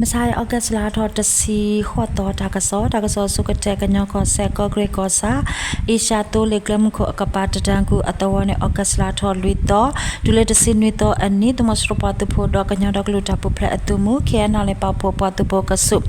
မဆါအံၤ August လါထီၣ်တဆံဃိးသီ တၢ်ကစီၣ်, တၢ်ကစီၣ်အဆိကတၢၢ် ကညီကီၢ်စဲၣ် ကီၢ်ကရ့ၣ်ကီၢ်ဆၣ် အ့ရှါသိလ့ၣ်ကျဲမုၢ်ခိၣ်အကပၤ တတၢၣ်ကူၣ်အသဝီန့ၣ် August လါထီၣ်လွံၢ်သီ တုၤလၢတဆံနွံသီအနံၤ သုးမီၤစိရိၤပှၤသုးဖိဒီးကညီဒီကလုာ်တၢ်ပူၤဖျဲးအသုးမုၢ် ခ့ၣ်အဲၣ်နီၣ်လ့ၣ်ပာ်ဖှိၣ်ပှၤသုးဖိကဆူး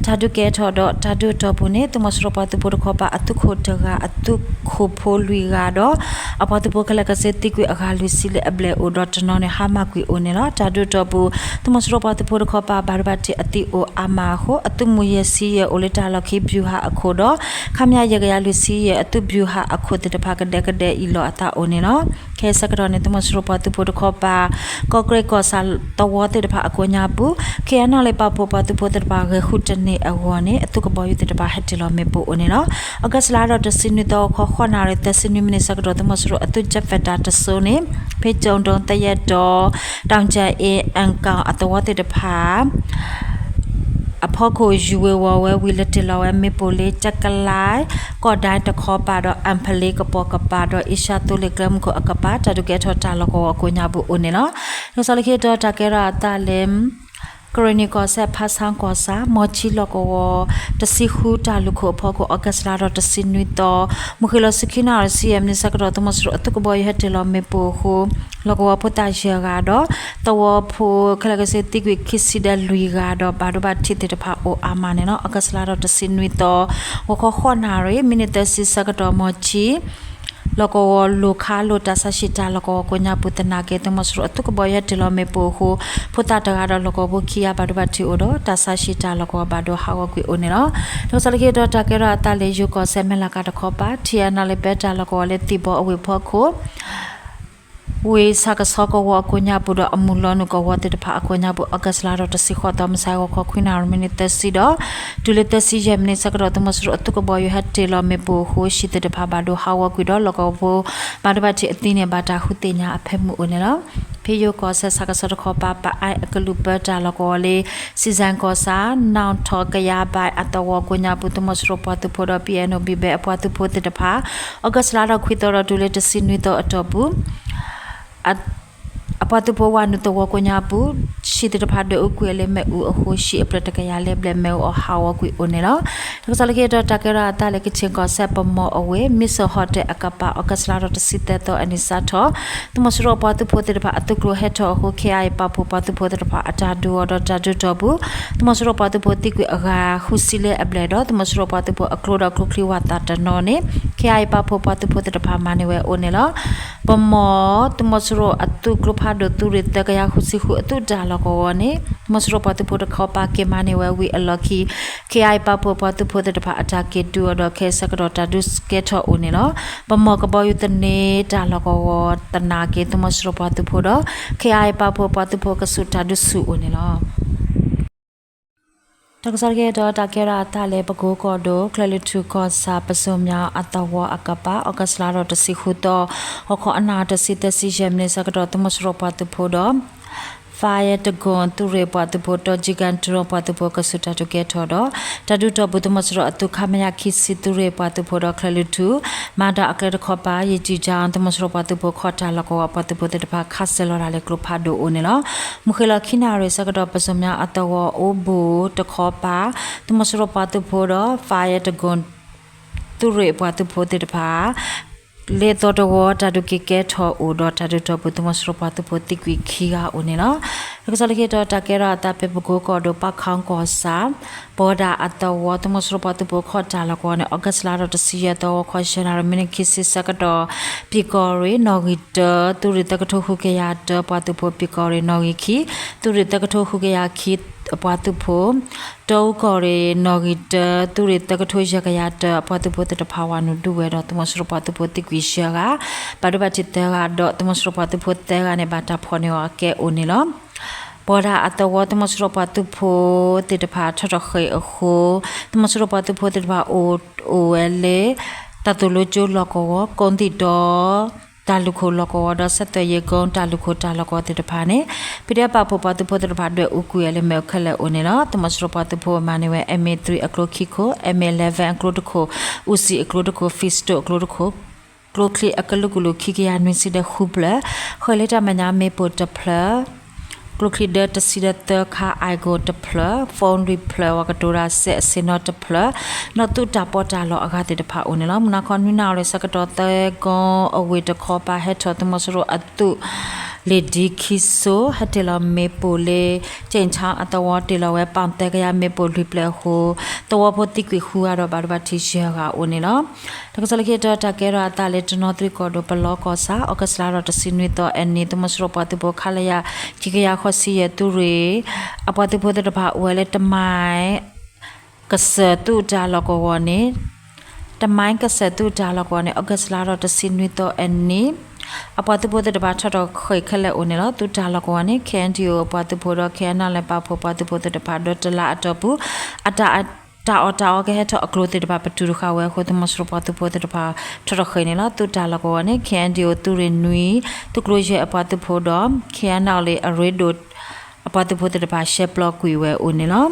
တၢ်ဒုးကဲထီၣ်ဒီးတၢ်ဒုးအတီၢ်ပူၤန့ၣ် သုးမီၤစိရိၤပှၤသုးဖိတခီပၤအသုးခိၣ်တဂၤ အသုးခိၣ်ဖိလွံၢ်ဂၤဒီး အပှၤသုးဖိခဲလၢာ်ကစ့သံကွံာ်အဂၤလွံၢ်ဆံလၢအဘျဲၣ်အိၣ်ဒီးတနီၤန့ၣ် ဟါမၢ်ကွံာ်အိၣ်န့ၣ်လီၤ. တၢ်ဒုးအတီၢ်ပူၤ သုးမီၤစိရိၤပှၤသုးဖိတခီပၤ ဘၣ်ဒိဘၣ်ထံးအသံအိၣ်အါမးအဃိ အသုးမုၢ်ယဲၢ်ဆံယဲၢ်အိၣ်လၢတၢ်လီၢ်ခံ ဗျူဟာအခိၣ်ဒီး ခမရ ယဲၢ်ကယၤလွံၢ်ဆံယဲၢ် အသုး ဗျူဟာအခိၣ်သ့ၣ်တဖၣ်ကဒဲကဒဲအံၤလီၤအသးအိၣ်န့ၣ်လီၤ. ခဲအံၤဆၢကတီၢ်န့ၣ် သုးမီၤစိရိၤပှၤသုးဖိတခီပၤ ကီၢ်ကရ့ၣ်ကီၢ်ဆၣ်သဝီသ့ၣ်တဖၣ်အကိးညါပူၤ ခ့ၣ်အဲၣ်နီၣ်လ့ၣ်ပာ်ဖှိၣ်ပှၤသုးဖိသ့ၣ်တဖၣ်ဂဲၤဃုတန့ၢ်အဂီၢ်န့ၣ် အသုးကဘီယူၤသ့ၣ်တဖၣ်ဟဲတ့ၢ်လီၤမ့ၣ်ပိၢ်အိၣ်န့ၣ်လီၤ. August လါထီၣ်တဆံနွံသီ ဂီၤခီဃိးနၣ်ရံၣ်သၢဆံနွံမံးနံးဆၢကတီၢ် သုးမီၤစိရိၤအသုး Jet Fighter တစိၤန့ၣ် ဖဲကၠိၣ်ဒိၣ်သယဲၢ်တီၤ တၢ်ကၠၣ်အ့ အၣ်ကၣ်အသဝီသ့ၣ်တဖၣ် အဖီခိၣ်ယူၤဝ့ၤဝီၤဝဲဝံၤ လဲၤတ့ၢ်လီၤဝဲမ့ၣ်ပိၢ်လၢ ကၠကလါ ကီၢ်ဒၣ်တခီပၤဒီး အၣ်ဖလ့ကပီၤကပၤဒီး အ့ရှါသိလ့ၣ်ကျဲမုၢ်ခိၣ်အကပၤ တၢ်ဒုးကဲထီၣ်တၢ်လီၢ်ကဝီၤကိးညါပူၤအိၣ်န့ၣ်လီၤ. တၢ်ကစီၣ်လၢခံတီၤ တၢ်ကဲထီၣ်အသးလၢ ကရ့ၣ်နံၣ်ကီၢ်စဲၣ် ဖါဆါကီၢ်ဆၣ် မီၤဆံလီၢ်ကဝီၤ တဆံဃုတၢ်လူၢ်ခိၣ်အဖီခိၣ် August လါထီၣ်တဆံနွံသီ မုၢ်ဃ့ၢ်လီၤဆူခံနၣ်ရံၣ်ဆံယဲၢ်မံးနံးဆၢကတီၢ် သုးမီၤစိရိၤအသုးကဘီယူၤဟဲတ့ၢ်လီၤမ့ၣ်ပိၢ်အဃိ လီၢ်ကဝီၤဖိသၣ်ယဲၢ်ဂၤဒီး သဝီဖိခဲလၢာ်ကစ့သံကွံာ်ခံဆံဒီးလွံၢ်ဂၤဒီး ဘၣ်ဒိဘၣ်ထံးသ့ၣ်တဖၣ်အိၣ်အါမးန့ၣ်လီၤ. August လါထီၣ်တဆံနွံသီ ဂီၤခီဃိးနၣ်ရံၣ် မံးနံးသၢဆံဆၢကတီၢ် မီၤဆံ လီၢ်ကဝီၤလိၤခါလိၤတၢ်ဆါဟံၣ်တၢ်လီၢ်ကဝီၤကိးညါပူၤသနာ်က့ သုးမီၤစိရိၤအသုးကဘီယူၤဟဲတ့ၢ်လီၤမ့ၣ်ပိၢ်အဃိ ဖိသၣ်တဂၤဒီးလီၢ်ကဝီၤဖိခံဂၤ ဘၣ်ဒိဘၣ်ထံးအိၣ်ဒီး တၢ်ဆါဟံၣ်တၢ်လီၢ်ကဝီၤဘၣ်ဒိဟးဂီၤကွံာ်အိၣ်န့ၣ်လီၤ. တၢ်ကစီၣ်လၢခံတီၤ တၢ်ကဲထီၣ်အသးလၢ ယိၤကီၢ်စဲၣ် မဲၢ်လးကၤတခီပၤ ထံအနီၣ်လ့ၣ်ဘဲတၢ်လီၢ်ကဝီၤလၢသံၣ်ဘီအဝ့ၢ်ဖီခိၣ် ဝ့ၢ်ဆၣ်ကဆီကဝီၤအကိးညါပူၤဒီး အမုၢ်လီၤနုာ်ကဝီၤသ့ၣ်တဖၣ်အကိးညါပူၤ August လါထီၣ်တဆံဃိးသီ မုၢ်ဆါဂီၤခီခွံနၣ်ရံၣ် မံးနံးသၢဆံဒီး တုၤလၢသၢဆံယဲၢ်မံးနံးဆၢကတီၢ် သုးမီၤစိရိၤအသုးကဘီယူၤဟဲတ့ၢ်လီၤမ့ၣ်ပိၢ်အဃိ ဟံၣ်သ့ၣ်တဖၣ်ဘၣ်ဒိဟးဂီၤကွံာ်ဒီး လီၢ်ကဝီၤဖိ ဘၣ်ဒိဘၣ်ထံးအသံန့ၣ် ဘၣ်တၢ်ဃုသ့ၣ်ညါအဖၢမုၢ်အိၣ်န့ၣ်လီၤ. ဖဲယိၤကီၢ်စဲၣ် ဆၣ်ကဆီတခီပၤ ပအါအကလုာ်ပၢတၢ်လီၢ်ကဝီၤလၢ စံၣ်စဲၣ်ကီၢ်ဆၣ် နီၣ်ထီၣ်ကယၤဘၣ်အသဝီကိးညါပူၤ သုးမီၤစိရိၤပှၤသုးဖိဒီး ပံၣ်အဲၣ်နီၣ် ဘံၣ်ဘဲအပှၤသုးဖိသ့ၣ်တဖၣ် August လါထီၣ်ခွံသီဒီးတုၤလၢတဆံနွံသီအတီၢ်ပူၤ အပှၤသုးဖိဝၤနုာ်သဝီကိးညါပူၤ ဟံၣ်သ့ၣ်တဖၣ်ဒွဲၣ်အူကွံာ်လၢမ့ၣ်အူအဃိ ဟံၣ်အဖျၢၣ်တကယၤလၢဘျဲၣ်မ့ၣ်အူအီၤဟးဂီၤကွံာ်အိၣ်န့ၣ်လီၤ. တၢ်ကစီၣ်လၢခံတီၤ တၢ်ကဲထီၣ်အသးလၢ ကခ့ၣ်ကီၢ်စဲၣ် ပမီၤအဝ့ၢ် မံစိၣ်ဟီၣ်တဲၣ်အကပၤ August လါထီၣ်တဆံသၢသီအနံၤစးထီၣ် သုးမီၤစိရိၤပှၤသုးဖိသ့ၣ်တဖၣ်အသုးကျိၤဟဲထီၣ်အဃိ ခ့ၣ်အဲၣ်ပာ်ဖှိၣ်ပှၤသုးဖိသ့ၣ်တဖၣ်အတၢ်ဒုးအီၤဒီးတၢ်ဒုးတီၢ်ပူၤ သုးမီၤစိရိၤပှၤသုးဖိသံကွံာ်အဂၤဃုဆံလၢအဘျဲၣ်ဒီး သုးမီၤစိရိၤပှၤသုးဖိအကျိဒီးကျိချံဝၣ်သၣ်တနီၤန့ၣ် ခ့ၣ်အဲၣ်ပာ်ဖှိၣ်ပှၤသုးဖိသ့ၣ်တဖၣ်မၤန့ၢ်ဝဲအိၣ်န့ၣ်လီၤ. ပမီၤ သုးမီၤစိရိၤအသုးကျိဖးဒိၣ်သုးရ့ၣ်သၢကယၤဃုဆံဃုအသုးတၢ်လီၢ်ကဝီၤန့ၣ် သုးမီၤစိရိၤပှၤသုးဖိတခီပၤက့ၤမၤန့ၢ်ဝဲဝံၤအလီၢ်ခံ ခ့ၣ်အဲၣ်ပာ်ဖှိၣ်ပှၤသုးဖိသ့ၣ်တဖၣ်အတၢ်က့ၤဒုးအီၤဒီးခဲအံၤဆၢကတီၢ်တၢ်ဒုးကဲထီၣ်အိၣ်န့ၣ်လီၤ. ပမီၤကဘီယူၤသန့ၤတၢ်လီၢ်ကဝီၤသနာ်က့ သုးမီၤစိရိၤပှၤသုးဖိဒီး ခ့ၣ်အဲၣ်ပာ်ဖှိၣ်ပှၤသုးဖိကဆူးတၢ်ဒုးဆူၣ်အိၣ်န့ၣ်လီၤ. တၢ်ကစီၣ်တကဲဒီး တၢ်ကဲထီၣ်အသးလၢပကိကီၢ်ဒိၣ် ချၢၣ်လွံၢ်ထူၣ်ကီၢ်ဆၣ် ပစိၤမၠၣ်အသဝီအကပၤ August လါထီၣ်တဆံဃုသီ ဟီၣ်ခီအနၣ်တဆံသၢဆံယဲၢ်မံးနံးဆၢကတီၢ် သုးမီၤစိရိၤပှၤသုးဖိဒီး Fire Dragon သုးရ့ၣ်ပှၤသုးဖိ ဒီးကၠံကၣ်တရူၣ်ပှၤသုးဖိကဆူးတၢ်ဒုးကဲထီၣ်ဒီး တၢ်ဒုးတီၢ်ပူၤ သုးမီၤစိရိၤအသုး ခမရ ခံဆံ သုးရ့ၣ်ပှၤသုးဖိဒီး ချၢၣ်လွံၢ်ထူၣ် မၤတၢ်အကျဲတခီပၤ ယံာ်ကၠံကၠၣ် သုးမီၤစိရိၤပှၤသုးဖိ ခီၣ်တၢ်လီၢ်ကဝီၤပှၤသုးဖိသ့ၣ်တဖၣ် ခးစဲၤလီၤတၢ်လၢကျိဖးဒိၣ်အိၣ်န့ၣ်လီၤ. မုၢ်ဃ့ၢ်လီၤခံနၣ်ရံၣ်ဆၢကတီၢ် ပစိၤမၠၣ်အသဝီအိၣ်ဘူးတခီပၤ သုးမီၤစိရိၤပှၤသုးဖိဒီး Fire Dragon သုးရ့ၣ်ပှၤသုးဖိသ့ၣ်တဖၣ် လၢသီတဝီတၢ်ဒုးက့ၤကဲထီၣ်အိၣ်ဒီး တၢ်ဒုးတီၢ်ပူၤ သုးမီၤစိရိၤပှၤသုးဖိသံကွံာ်ခံဂၤအိၣ်န့ၣ်လီၤ. တၢ်ကစီၣ်လၢခံတီၤ တၢ်ကဲထီၣ်အသးဖဲပကိကီၢ်ဒိၣ် ပၣ်ခီကီၢ်ဆၣ် ဘီတၢ်အသဝီ သုးမီၤစိရိၤပှၤသုးဖိခီၣ်တၢ်လီၢ်ကဝီၤန့ၣ် August လါထီၣ်တဆံယဲၢ်သီ ဂီၤခီယဲၢ်နၣ်ရံၣ် မံးနံးခံဆံဆၢကတီၢ် ပံၤကီၢ်ရ့ၣ် နီၣ်ဂံၢ်တၢ သုးရ့ၣ်သၢကထိဃုကယၤတၢ ပှၤသုးဖိ ပံၤကီၢ်ရ့ၣ် နီၣ်ဂံၢ်ခံ သုးရ့ၣ်သၢကထိဃုကယၤခံ ပှၤသုးဖိ တီအူကီၢ်ရ့ၣ် နီၣ်ဂံၢ်တၢ သုးရ့ၣ်သၢကထိယဲၢ်ကယၤတၢ အပှၤသုးဖိသ့ၣ်တဖၣ်ဝၤနုာ်ဒုးဝဲဒီး သုးမီၤစိရိၤပှၤသုးဖိသံကွံာ်ယဲၢ်ဂၤ ဘၣ်ဒိဘၣ်ထံးသၢဂၤဒီး သုးမီၤစိရိၤပှၤသုးဖိသၢဂၤန့ၣ် ဘၣ်တၢ်ဖီၣ်န့ၢ်အီၤအကဲအိၣ်န့ၣ်လီၤ. ဘီတၢ်အသဝီ သုးမီၤစိရိၤပှၤသုးဖိသ့ၣ်တဖၣ်ထီၣ်ထီၣ်ဃ့ၢ်အဃိ သုးမီၤစိရိၤပှၤသုးဖိသ့ၣ်တဖၣ်အိၣ် အိၣ်ဝဲလၢ တၢ်သိၣ်လိကၠိလီၢ်ကဝီၤ ကိးသံၣ်ဒီ တၢ်လူၢ်ခိၣ်လီၢ်ကဝီၤဒီး စဲးသွဲးယ့ၣ်ကိ တၢ်လူၢ်ခိၣ်တၢ်လီၢ်ကဝီၤသ့ၣ်တဖၣ်န့ၣ် ပံၤဒဲးပာ်ဖှိၣ်ပှၤသုးဖိသ့ၣ်တဖၣ်ဒွဲၣ်အူကွံာ်ဝဲလၢမ့ၣ်အူခဲလၢာ်အိၣ်န့ၣ်လီၤ. သုးမီၤစိရိၤပှၤသုးဖိမၤန့ၢ်ဝဲ M A three အကျိခံခိၣ် M A eleven အကျိတခိၣ် အူစံၣ်အကျိတခိၣ် fishtool အကျိတခိၣ် ကျိချံအကလုာ်ကလုာ်ခံကယၤနွံဆံဒီးဃုဖျၢၣ် ဃဲၤလၢတၢ်မဲာ်ညါမ့ၣ်ပိၢ်တဖျၢၣ် ကျိချံဒၢတဆံဒီးသၢခါ Aigo တဖျၢၣ်, phone လွံၢ်ဖျၢၣ်, ဝၤကတိၤတၢ်စဲးအဆ့ၣ်နီၤတဖျၢၣ်, ဒီးသုးတၢ်ပီးတၢ်လီအဂၤသ့ၣ်တဖၣ်အိၣ်န့ၣ်လီၤ. မုၢ်နၤခီ နွံနၣ်ရံၣ် ဆၢကတီၢ်သၢကီၢ်အဝ့ၢ်တခီပၤ ဟဲထီၣ်သုးမီၤစိရိၤအသုး လ့ၣ်ဒံခံစိ ဟဲတ့ၢ်လီၤမ့ၣ်ပိၢ်လၢ ကၠ့ၣ်ဆၣ်အသဝီ တ့ၢ်လီၤဝဲ ပီၣ်သၢကယၤ မ့ၣ်ပိၢ်လွံၢ်ဖျၢၣ်အဃိ သဝီဖိသံကွံာ်ဃုဂၤဒီး ဘၣ်ဒိဘၣ်ထံးယဲၢ်ဂၤအိၣ်န့ၣ်လီၤ. တၢ်ကစီၣ်လၢခံတခါ တၢ်ကဲထီၣ်အသးလၢတနီသရံၣ်ကီၢ်ဒိၣ် ပလီကီၢ်ဆၣ် August လါထီၣ်တဆံနွံသီအနံၤ သုးမီၤစိရိၤပှၤသုးဖိ ခလရ ခံကယၤဃိးဆံယဲၢ် သုးရ့ၣ် အပှၤသုးဖိသ့ၣ်တဖၣ်အိၣ်ဝဲလၢ တမံၤ ကစၢၢ်သုးတၢ်လီၢ်ကဝီၤန့ၣ်, တမံၤကစၢၢ်သုးတၢ်လီၢ်ကဝီၤန့ၣ် August လါထီၣ်တဆံနွံသီအနံၤ အပှၤသုးဖိသ့ၣ်တဖၣ်ထီၣ်ထီၣ်ဃ့ၢ်ခဲလၢာ်အိၣ်န့ၣ်လီၤ. သုးတၢ်လီၢ်ကဝီၤန့ၣ် KNDO အပှၤသုးဖိဒီး KNLA ပာ်ဖှိၣ်ပှၤသုးဖိသ့ၣ်တဖၣ် ဒီးတလါအတီၢ်ပူၤ အတၢ် တၢ်အီၣ်တၢ်အီကဟဲထီၣ်အကျိၤသ့ၣ်တဖၣ် ပတုာ်တဃာ်ဝဲအဃိ သုးမီၤစိရိၤပှၤသုးဖိသ့ၣ်တဖၣ် ထီၣ်ထီၣ်ဃ့ၢ်န့ၣ်လီၤ. သုးတၢ်လီၢ်ကဝီၤန့ၣ် KNDO သုးရ့ၣ်နွံ သုးကျိၤယဲၢ်အပှၤသုးဖိဒီး KNLA အရ့ဒိၣ် အပှၤသုးဖိသ့ၣ်တဖၣ် ရှဲပျီကွံာ်ဝဲအိၣ်န့ၣ်လီၤ.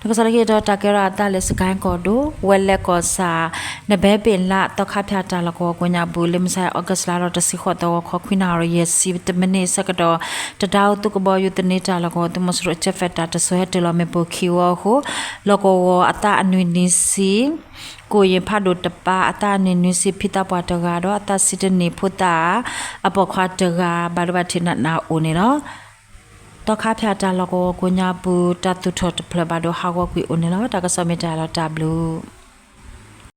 တၢ်ကစီၣ်လၢခံတခါ တၢ်ကဲထီၣ်အသးလၢ စကဲၣ်ကီၢ်ဒိၣ် ဝဲလဲၣ်ကီၢ်ဆၣ် နဘဲပ့ၣ်လး သီခါဖၠၣ်တၢ်လီၢ်ကဝီၤကိးညါပူၤ လၢမုၢ်ဆါ August လါထီၣ်တဆံဃိးသီ ဂီၤခီခွံနၣ်ရံၣ် ယဲၢ်ဆံတမံးနံးအဆၢကတီၢ် တဒါအိၣ်သုးကဘီယူၤသန့တၢ်လီၢ်ကဝီၤ သုးမီၤစိရိၤ Jet Fighter တစိၤ ဟဲတ့ၢ်လီၤမ့ၣ်ပိၢ်ခံဝီအဃိ လီၢ်ကဝီၤအသးအနွံနွံဆံ ကိၣ်ယံၤဖးဒိၣ်တပၤ အသးအနွံနွံဆံ ဖံသးပှၢ်တဂၤဒီး အသးဆံတနံၣ်ဖိသၣ် အပိာ်ခွါတဂၤ ဘၣ်ဒိဘၣ်ထံးနးနးအိၣ်န့ၣ်လီၤ. သီခါဖၠၣ်တၢ်လီၢ်ကဝီၤကိးညါပူၤ တၢ်သူၣ်ထီၣ်တဖျၢၣ်ဘၣ်ဒိဟးဂီၤကွံာ်အိၣ်န့ၣ်လီၤ. တၢ်ကစီၣ်မ့ၢ်တၢ်လီၤတၢ်ဘျုး